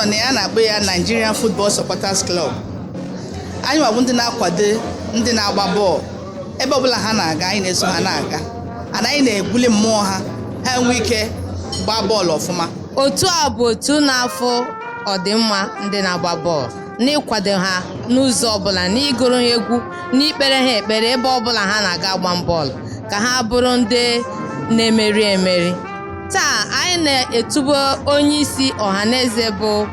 Nọ na ya na-akpọ ya Nigerian Football Supporters Club. Anyị nwa bụ ndị na-akwado ndị na-agba bọọlụ. Ebe ọbụla ha na-aga, anyị na-eso ha na-aga, and anyị na-ebuli mmụọ ha, ha enwe ike gbaa bọọlụ ọfụma. Otu a bụ otu na-afụ ọdịmma ndị na-agba bọọlụ, n'ịkwado ha n'ụzọ ọbụla, n'ịgụrụ ha egwu, n'ikpere ha ekpere ebe ọbụla ha na-aga agba bọọlụ, ka ha bụrụ ndị na-emeri emeri. Taa anyị na-etubo onye isi Ọhaneze bụ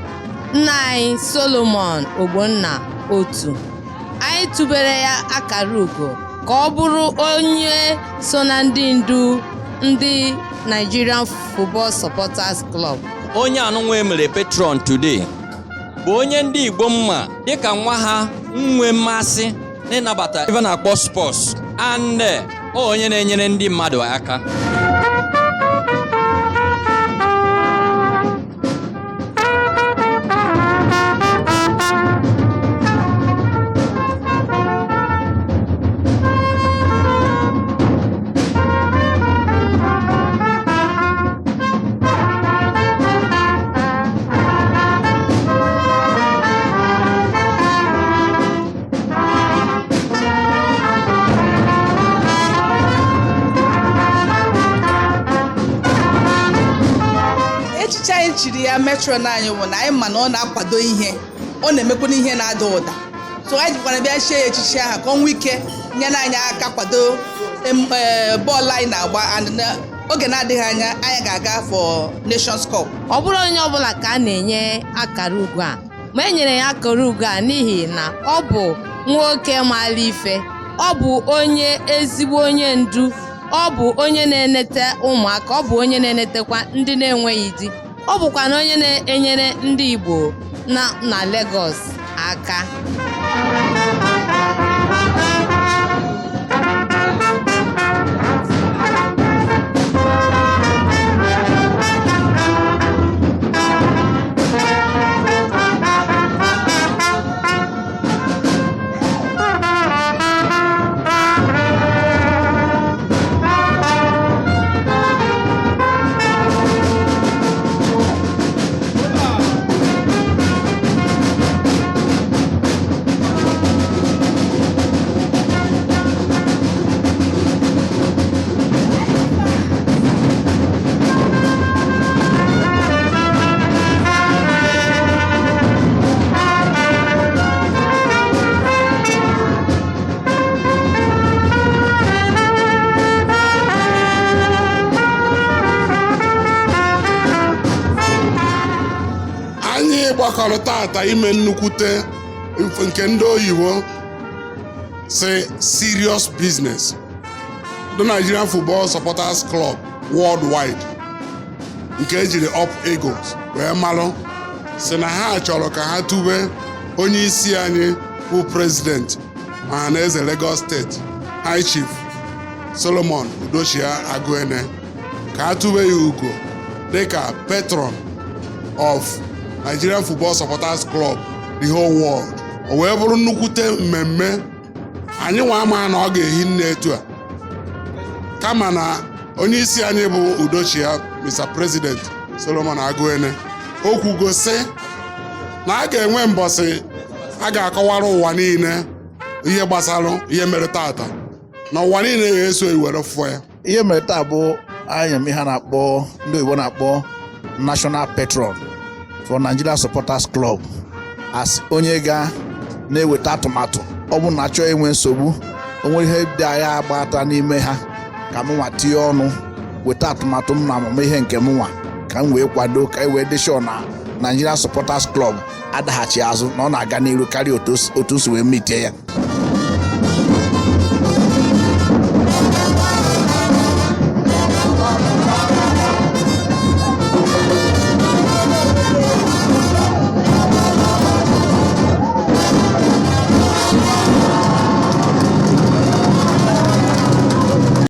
nna anyị Solomon Ogbonna otu. Anyị tubere ya akara ugo ka ọ bụrụ onye so na ndị ndu ndị Nigerian Football Supporters Club. Onye anụnwa emere patron today bụ onye ndị Igbo mma dịka nwa ha nwe mmasị n'ịnabata ife na-akpọ sports and onye na-enyere ndị mmadụ aka. Echiche anyị chiri ya matron anyị bụ na anyị ma na ọ na-akwado ihe, ọ na-emekwa ihe na-ada ụda, so anyị jikwana bịa chie ya echichi ahụ ka ọ nwee ike nyere anyị aka kwado bọọlụ anyị na-agba, and oge na-adịghị anya anyị ga-aga for Nations Cup. Ọ bụrụ onye ọbụla ka a na-enye akara ugo a, ma e nyere ya akara ugo a n'ihi na ọ bụ nwoke maara ife, ọ bụ onye ezigbo onye ndu, ọ bụ onye na-enete ụmụaka, ọ bụ onye na-enetekwa ndị na-enweghị di, ọ bụkwa na onye na-enyere ndị Igbo na Lagos aka. Anyị gbakọrọ tata ime nnukwute nke ndị oyibo si serious business. The Nigerian Football Supporters Club worldwide nke ejiri Up Eagles wee malụ si na ha chọrọ ka ha tube onye isi anyị bụ president Ọhaneze Lagos State, High Chief Solomon Udochia Aguene, ka ha tube ya ugo dịka patron of Nigerian Football Supporters Club the whole world. O wee bụrụ nnukwute mmemme anyị nwa ama na ọ ga-ehi nne etu a, kama na onye isi anyị bụ Udochia Mr. President Solomon Aguene o kwugo sị na a ga-enwe mbọsị a ga-akọwara ụwa niile ihe gbasara ihe mere tata, na ụwa niile ga-eso iwere fụọ ya. Ihe mere taa bụ anyị eme ihe a na-akpọ, ndị oyibo na-akpọ National Patron for Nigeria Supporters Club, as onye ga na-eweta atụmatụ ọ bụ na achọ enwe nsogbu onwe ihe dị agha agbata n'ime ha, ka mụnwa tinye ọnụ weta atụmatụ m na amamihe nke mụnwa, ka m wee kwado ka e wee dị sure na Nigeria Supporters Club adaghachi azụ, na ọ na-aga n'iru karịa otu si wee metie ya.